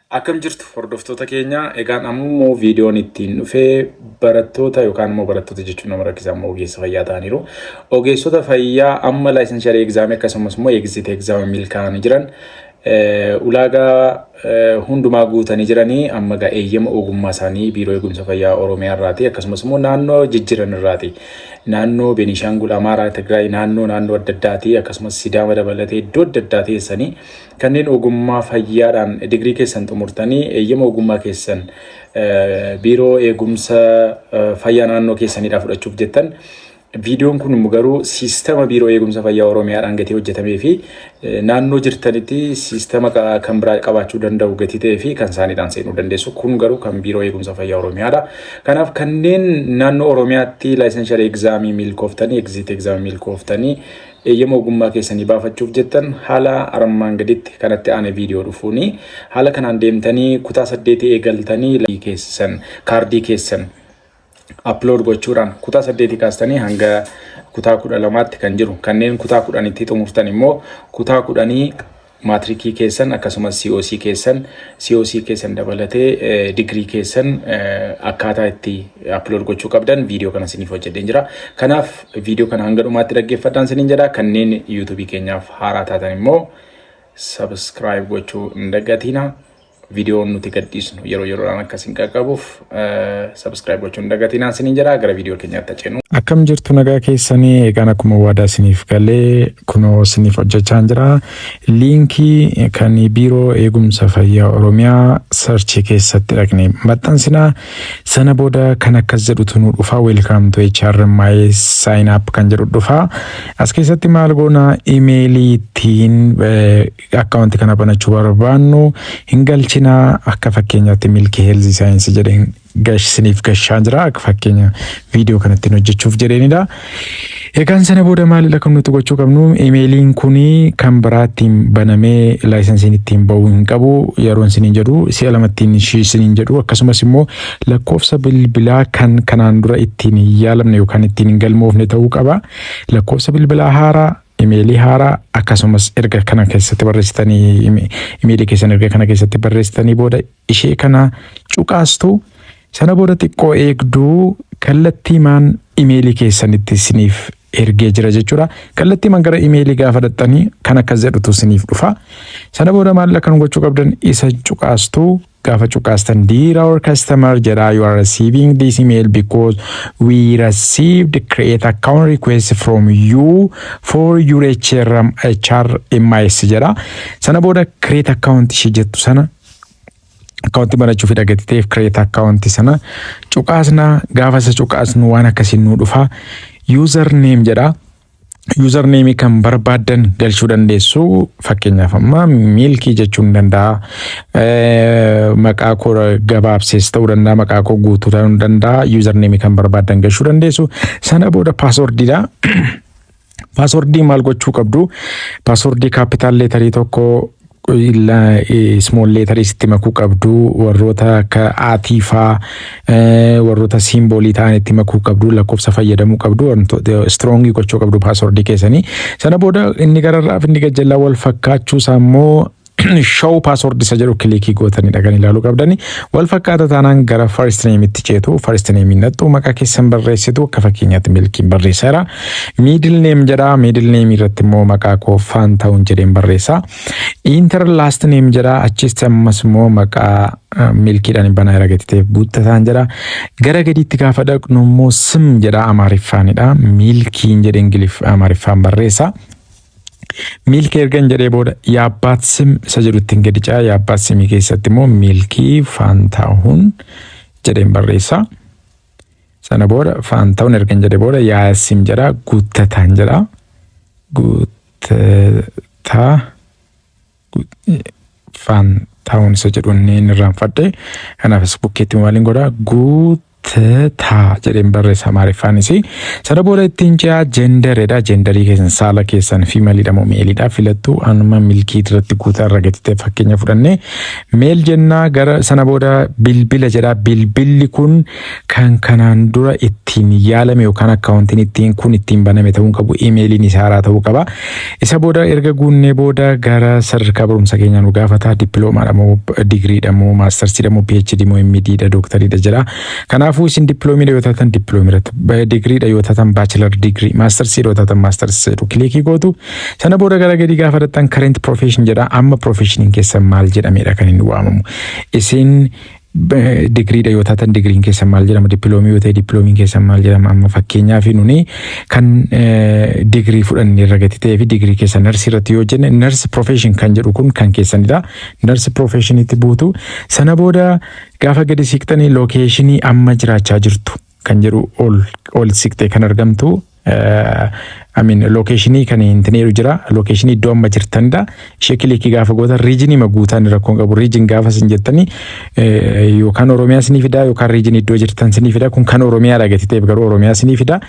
Akkam jirtu, hordoftoota keenya? Egaan ammoo viidiyoon ittiin dhufee barattoota yookaan immoo barattoota jechuun nama rakkisaa immoo ogeessa fayyaa ta'aniiru. Ogeessota fayyaa amma licensure examii akkasumas immoo exit examii milkaa'anii jiran, ulaagaa hundumaa guutanii jiranii, amma egaa eeyyama ogummaa isaanii Biiroo Eegumsa Fayyaa Oromiyaa irraati akkasumas immoo naannoo jijjiiran irraati. Naannoo Beenishaangul, Amaaraa, Tigraay, naannoo adda addaati akkasumas Sidaama dabalatee iddoo adda addaa teessanii kanneen ogummaa fayyaadhaan digirii keessan xumurtanii eeyyama ogummaa keessan Biiroo Eegumsa Fayyaa naannoo keessaniidhaa fudhachuuf jettan, viidiyoon kun garuu siistama Biiroo Eegumsa Fayyaa Oromiyaadhaan gatii hojjetamee fi naannoo jirtanitti siistama kan biraa qabaachuu danda'u gatii ta'ee fi kan isaaniidhaan seenuu dandeessu. Kun garuu kan Biiroo Eegumsa Fayyaa Oromiyaadha. Kanaaf kanneen naannoo Oromiyaatti licensure examii milkooftanii, exit examii milkooftanii eeyyama ogummaa keessanii baafachuuf jettan, haala armaan gaditti kanatti aanee viidiyoo dhufuuni haala kanaan deemtanii kutaa 8 eegaltanii keessan kaardii keessan upload gochuudhaan kutaa 8 kaastanii hanga kutaa 12tti kan jiru, kanneen kutaa 10tti xumurtan immoo kutaa 10 maatirikii keessan akkasumas COC keessan dabalatee digirii keessan akkaataa itti upload gochuu qabdan viidiyoo kana isiniif hojjedheen jira. Kanaaf viidiyoo kana hanga dhumaatti dhaggeeffadhaan isiniin jedha. Kanneen YouTubeii keenyaaf haaraa taatan immoo subscribe gochuu hin dagatina. Viidiyoon nuti gadhiisnu yeroo yeroodhaan akka isin qaqqabuuf subscribe gochuu hin dagatinaa isiniin jedha. Gara viidiyoo keenyaatti ceenu. Akkam jirtu, nagaa keessanii? Egaan akkuma waadaa isiniif galee kunoo isiniif hojjechaa jira. Liinkii kan Biiroo Eegumsa Fayyaa Oromiyaa searchii keessatti dhaqnee maxxansinaa. Sana booda kan akkas jedhutu nu dhufa. "Welcome to HRMIS sign up" kan jedhu dhufa. As keessatti maal goona? Imeelii ittiin akkaawuntii kana banachuu barbaannu hin galchinaa. Akka fakkeenyaatti Milkii Health Science jedheen isiniif gashaa jira, akka fakkeenya viidiyoo kanatti hojjechuuf jedheenidha. Egaan sana booda maalidha kan nuti gochuu qabnu? Imeeliin kuni kan biraa ittiin banamee licensiin ittiin bahuu hin qabu yeroon isiniin jedhu, si'a lama ittiin isiniin jedhu. Akkasumas immoo lakkoofsa bilbilaa kan kanaan dura ittiin hin yaalamne yookaan ittiin hin galmoofne ta'uu qaba. Lakkoofsa bilbilaa haaraa, imeelii haaraa, akkasumas erga kana keessatti barreessitanii, imeelii keessan erga kana keessatti barreessitanii booda ishee kana cuqaastu. Sana booda xiqqoo eegduu, kallattiimaan imeelii keessanitti isiniif ergee jira jechuudha. Kallattiimaan gara imeelii gaafa dhaxxanii kan akkas jedhutu isiniif dhufa. Sana booda maal kan gochuu qabdan? Isa cuqaastuu. Gaafa cuqaastan "Dear our customer" jedha, "You are receiving this email because we received create account request from you for your HRM, HRMIS" jedha. Sana booda create account ishee jettu sana, akkaawuntii banachuuf dhagatti ta'eef create account sana cuqaasna. Gaafa isa cuqaasnu waan akkasiin nu dhufa. "User name" jedha. User name kan barbaaddan galchuu dandeessu. Fakkeenyaaf amma Milkii jechuun ni danda'a. Maqaa koo gabaabsees ta'uu danda'a, maqaa koo guutuu ta'uu danda'a. User name kan barbaaddan galchuu dandeessu. Sana booda passwordiidha. Passwordii maal gochuu qabdu? Passwordii capital letterii tokko, small letterii sitti makuu qabdu, warroota akka aatii faa, warroota symbolii ta'an itti makuu qabdu, lakkoofsa fayyadamuu qabdu, strongii gochuu qabdu passwordii keessanii. Sana booda inni gararraa fi inni gajjallaa wal fakkaachuu isaa immoo "show password" isa jedhu clickii gootanidha kan ilaaluu qabdani. Wal fakkaata taanaan gara first name itti ceetu. First name nattu, maqaa keessan barreessitu. Akka fakkeenyaatti Milkiin barreesseera. Middle name jedha. Middle name irratti immoo maqaa koo Faantahuun jedheen barreessa. "Enter last name" jedha. Achis ammas immoo maqaa Milkiidhaan banaa irra gadi ta'eef Guuttataan jedha. Gara gadiitti gaafa dhaqnu immoo "ስም" jedha, Amaariffaanidha. Milkiin jedhee Ingiliff Amaariffaan barreessa. Milkii ergan jedhee booda "የአባት ስም" isa jedhu ittiin gadi ce'a. የአባት ስም keessatti immoo Milkii Faantahuun jedheen barreessa. Sana booda Faantahuun ergan jedhee booda "የአያት ስም" jedha, Guuttataan jedha. Guuttataa Faantahuun isa jedhu inni irraanfadhe. Kanaafis bukkeetti maaliin godhaa? Taa jedheen barreessa Amaariffaanis. Sana booda ittiin ce'aa genderedha. Genderii keessan, saala keessan, femaleiidha moo maleiidha filattu. Anuma milkii irratti guutaa irra gadi ta'e fakkeenya fudhannee male jennaa. Gara sana booda bilbila jedha. Bilbilli kun kan kanaan dura ittiin yaalame yookaan accountiin ittiin kun ittiin baname ta'uu qabu. Emailiin isaa haaraa ta'uu qaba. Isa booda erga guunnee booda gara sadarkaa barumsa keenyaa nu gaafata. Dippiloomaadha moo digiriidha moo mastersiidha moo PhD moo MDdha, dooktariidha jedha. Kanaafuu isin dippiloomiidha yoo taatan dippiloomi irratti, digiriidha yoo taatan bachelor degree, mastersiidha yoo taatan masters jedhu click gootu. Sana booda gara gadii gaafa dhattan current profession jedha. Amma professioniin keessan maal jedhamedha kan inni waamamu? Isin digiriidha yoo taatan digiriin keessan maal jedhama? Dippiloomii yoo ta'e dippiloomiin keessan maal jedhama? Amma fakkeenyaaf nuni kan digirii fudhanne irra gati ta'ee fi digirii keessan narsii irratti yoo jenne, nurse profession kan jedhu kun kan keessanidha. Nurse professionitti buutu. Sana booda gaafa gadi siqtanii locationii amma jiraachaa jirtu kan jedhu ol ol siqtee kan argamtu, I mean, locationii kan hin tineeru jira. Locationii iddoo amma jirtanidha. Ishee click gaafa gootan regionii guutaan rakkoon qabu. Region gaafa isin jettanii yookaan Oromiyaa sinii fidaa yookaan regionii iddoo jirtan sinii fidaa. Kun kan Oromiyaadha gati ta'eef garuu Oromiyaa sinii fidaa.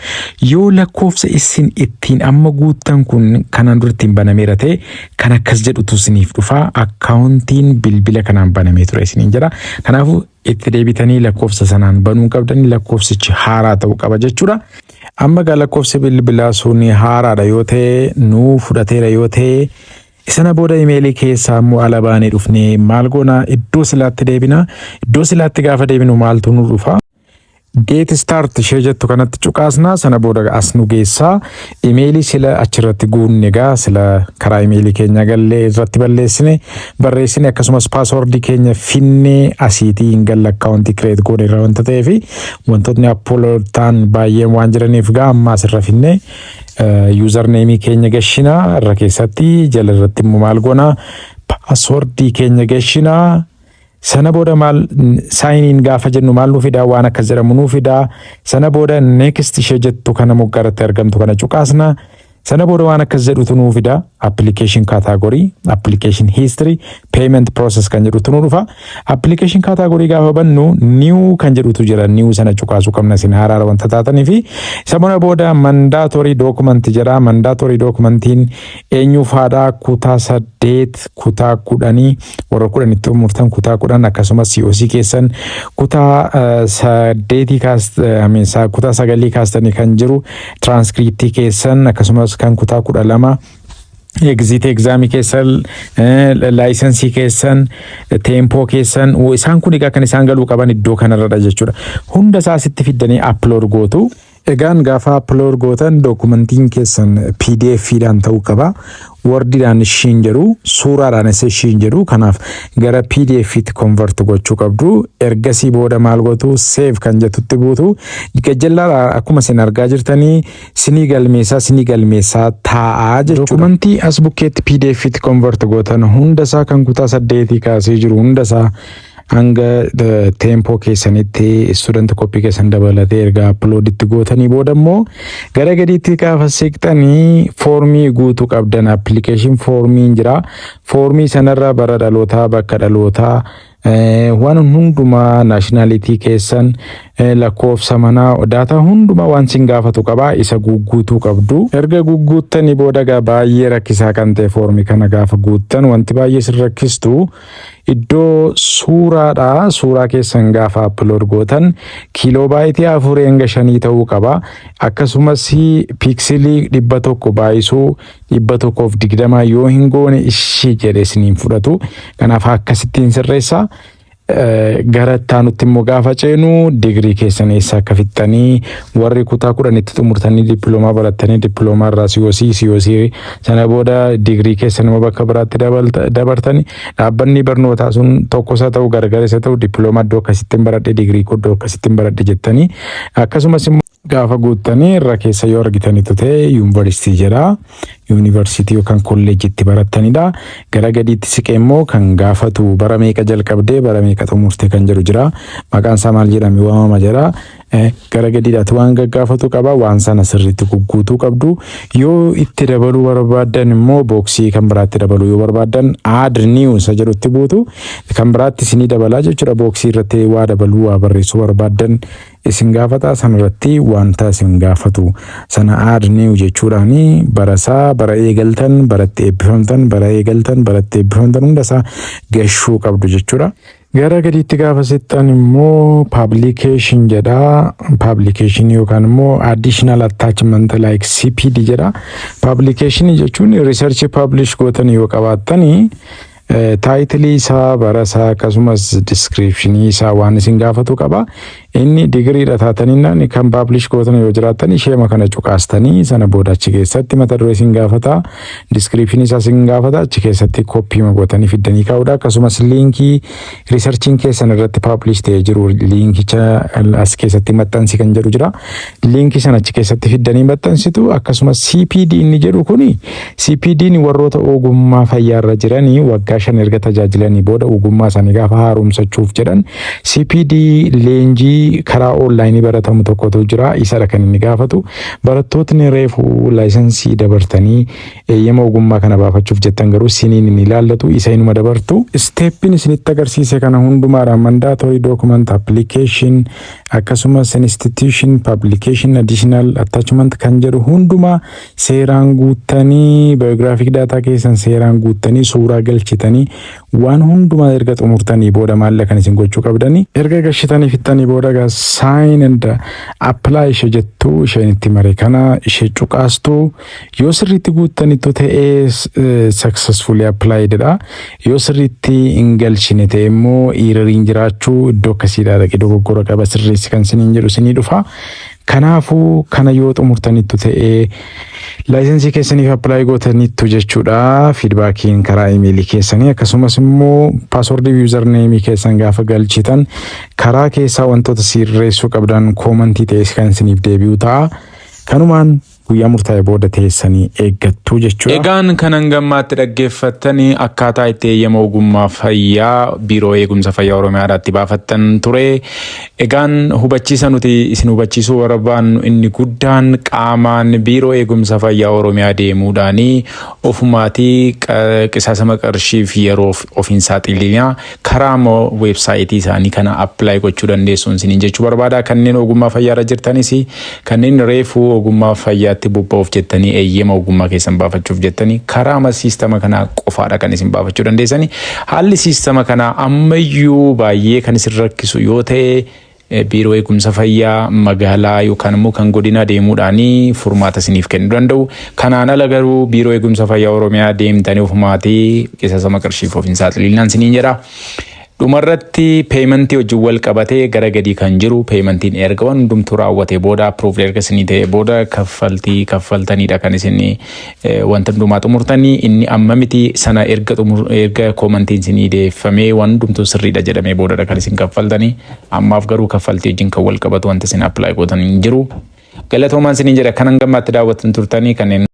Yoo lakkoofsa isin ittiin amma guuttan kun kanaan dura ittiin banameera ta'e, kan akkas jedhutu siniif dhufaa. Accountiin bilbila kanaan banamee ture isiniin jedha. Kanaafuu itti deebitanii lakkoofsa sanaan banuu qabdanii, lakkoofsichi haaraa ta'uu qaba jechuudha. Amma gaa lakkoofsi bilbilaa sun haaraadha yoo ta'e, nuu fudhateera yoo ta'e, sana booda emailii keessaa immoo ala baanee dhufnee maal goona? Iddoo silaatti deebina. Iddoo silaatti gaafa deebinu maaltu nu dhufa? Get start ishee jettu kanatti cuqaasnaa. Sana booda as nu geessaa. Emailii sila achirratti guunne gaa sila karaa emailii keenya gallee irratti balleessine barreessine, akkasumas passwordii keenya finnee asiitii hin galle accountii create goone irra wanta ta'eef, wantootni upload ta'an baay'een waan jiraniif, gaa amma asirra finnee usernameii keenya gashinaa. Irra keessatti jala irratti immoo maal goonaa? Passwordii keenya gashinaa. Sana booda maal, sign in gaafa jennu maal nuu fidaa? Waan akkas jedhamu nuu fidaa. Sana booda next ishee jettu kana moggaarratti argamtu kana cuqaasna. Sana booda waan akkas jedhutu nuu fida. Application category, application history, payment process kan jedhutu nuu dhufa. Application category gaafa bannu new kan jedhutu jira. New sana cuqaasuu qabna isin haaraa wanta taatanii fi. Isa booda mandatory document jedha. Mandatory documentiin eenyuuf haadha? Kutaa 8, kutaa 10, warra 10tti xumurtan kutaa 10, akkasumas COC keessan kutaa 8 kaas, kutaa 9 kaastanii kan jiru transcriptii keessan, akkasumas kan kutaa 12 exit examii keessan, licensii keessan, tempo keessan, isaan kun egaa kan isaan galuu qaban iddoo kanarradha jechuudha. Hunda isaa asitti fiddanii upload gootu. Egaan gaafa upload gootan documentiin keessan PDF dhaan ta'uu qaba. Wordiidhaan ishiin jedhu, suuraadhaanis ishiin jedhu, kanaaf gara PDF'tti convert gochuu qabdu. Ergasii booda maal gootu? Save kan jettutti buutu. Gajjallaadha akkuma isin argaa jirtanii sinii galmeessaa taa'aa jechuudha. Documentii as bukkeetti PDF'tti convert gootan hundasaa, kan kutaa 8 kaasee jiru hundasaa hanga tempo keessanitti student copy keessan dabalatee erga uploaditti gootanii booda immoo gara gadiitti gaafa siqxanii foormii guutuu qabdan, application formiin jira. Foormii sanarra bara dhalootaa, bakka dhalootaa, waan hundumaa, nationality keessan, lakkoofsa manaa, data hundumaa waan sin gaafatu qaba, isa guutuu qabdu. Erga guguuttanii booda gaa baay'ee rakkisaa kan ta'e, foormii kana gaafa guuttan wanti baay'ee sin rakkistu iddoo suuraadha. Suuraa keessan gaafa upload gootan kilobyteii 4 hanga 5 ta'uu qaba. Akkasumas pixelii 100 baay'isuu 120 yoo hin goone ishii jedhe isiniin fudhatu. Kanaaf akkasittiin sirreessa. Gara itti immoo gaafa ceenu digirii keessan eessa akka fixxanii, warri kutaa 10tti xumurtanii dippiloomaa barattanii, dippiloomaa irraa COC, COC sana booda digirii keessan immoo bakka biraatti dabartanii, dhaabbanni barnootaa sun tokko isa ta'u gargar isa ta'u, dippiloomaa iddoo akkasittiin baradhe, digirii iddoo akkasittiin baradhe jettanii, akkasumas immoo gaafa guuttanii irra keessa yoo argitanitu ta'e yuunivarsiitii jedha. Yuunivarsiitii yookaan kolleejitti barattanidha. Gara gadiitti siqee immoo kan gaafatu bara meeqa jalqabdee bara meeqa xumurte kan jedhu jira. Maqaan isaa maal jedhame waamama jedha. Gara gadiidhaatti waan gaggaafatu qaba. Waan sana sirriitti gugguutuu qabdu. Yoo itti dabaluu barbaaddan immoo, boxii kan biraatti dabaluu yoo barbaaddan, add new isa jedhutti buutu, kan biraatti isinii dabalaa jechuudha. Boxii irratti waa dabaluu, waa barreessuu barbaaddan isin gaafata. Sanarratti wanta isin gaafatu sana add new jechuudhaani barasaa, bara eegaltan, baratti eebbifamtan, bara eegaltan, baratti eebbifamtan hundasaa gashuu qabdu jechuudha. Gara gadiitti gaafa sixxan immoo publication jedha. Publication yookaan immoo additional attachment like CPD jedha. Publication jechuun research publish gootan yoo qabaattanii, title isaa, barasaa, akkasumas description isaa waan isin gaafatu qaba. Inni digiriidha taataninnaan kan publish gootan yoo jiraattan, isheema kana cuqaastanii, sana booda achi keessatti mata duree isin gaafata, description isaa isin gaafata, achi keessatti copy gootanii fiddanii kaa'uudha. Akkasumas liinkii researchiin keessan irratti publish ta'ee jiru, liinkicha as keessatti maxxansi kan jedhu jira. Liinkii sana achi keessatti fiddanii maxxansitu. Akkasumas CPD inni jedhu kuni, CPD'n warroota ogummaa fayyaarra jiranii waggaa 5 erga tajaajilanii booda ogummaa isaanii gaafa haaromsachuuf jedhan CPD leenjii karaa onlaayinii baratamu tokkotu jira. Isadha kan inni gaafatu. Barattootni reefu license dabartanii eeyyama ogummaa kana baafachuuf jettan garuu siniin inni ilaallatu, isa inuma dabartu. Stepiin isinitti agarsiise kana hundumaadhaan, mandatory document, application, akkasumas institution, publication, additional attachment kan jedhu hundumaa seeraan guuttanii, biographic data keessan seeraan guuttanii, suuraa galchitanii, waan hundumaa erga xumurtanii booda maallaqa kan isin gochuu qabdanii, erga gashitanii fixxanii booda gaa sign and apply ishee jettu, isheen itti mare kana ishee cuqaastu. Yoo sirriitti guuttanitti ta'ee successfully applied dha. Yoo sirriitti hin galchine ta'e immoo erroriin jiraachuu, iddoo akkasiidhaa dhaqee dogoggora qaba, sirreessi kan siniin jedhu sinii dhufa. Kanaafuu kana yoo xumurtanittu ta'ee license keessaniif apply gootanittu jechuudha. Feedbackiin karaa imeelii keessanii, akkasumas immoo password, username keessan gaafa galchitan karaa keessaa wantoota sirreessuu qabdan comment ta'e kan isiniif deebi'u ta'a. Kanumaan guyyaa murtaa'e booda teessanii eeggattu jechuudha. Egaan kanan gammaatti dhaggeeffattanii akkaataa itti eeyyama ogummaa fayyaa Biiroo Eegumsa Fayyaa Oromiyaadhaatti baafattan ture. Egaan hubachiisa nuti isin hubachiisuu barbaannu inni guddaan, qaamaan Biiroo Eegumsa Fayyaa Oromiyaa deemuudhaanii ofumaatii qisaasama qarshiif yeroo of hin saaxilinaa, karaa immoo website isaanii kana apply gochuu dandeessuun isiniin jechuu barbaada. Kanneen ogummaa fayyaarra jirtanis, kanneen reefuu ogummaa fayyaatti bobba'uuf jettanii eeyyama ogummaa keessan baafachuuf jettanii, karaa siistama kanaa qofaadha kan isin baafachuu dandeessanii. Haalli siistama kanaa ammayyuu baay'ee kan isin rakkisu yoo ta'e, Biiroo Eegumsa Fayyaa magaalaa yookaan immoo kan godinaa deemuudhaanii furmaata isiniif kennuu danda'u. Kanaan ala garuu Biiroo Eegumsa Fayyaa Oromiyaa deemtanii ofumaatii qisaasama qarshiif of hin saaxilinaan isiniin jedha. Dhumarratti payment wajjin wal qabatee gara gadii kan jiru, paymentiin erga waan hundumtuu raawwatee booda, approve erga isinii ta'ee booda, kaffaltii kaffaltaniidha kan isin wanta hundumaa xumurtanii. Inni amma miti, sana erga xumur, erga commentiin isinii deeffamee, waan hundumtuu sirriidha jedhamee boodadha kan isin kaffaltanii. Ammaaf garuu kaffaltii wajjin kan wal qabatu wanta isin apply gootan hin jiru. Galatoomaan isiniin jedha. Kanan gammaatti daawwattan turtanii kanneen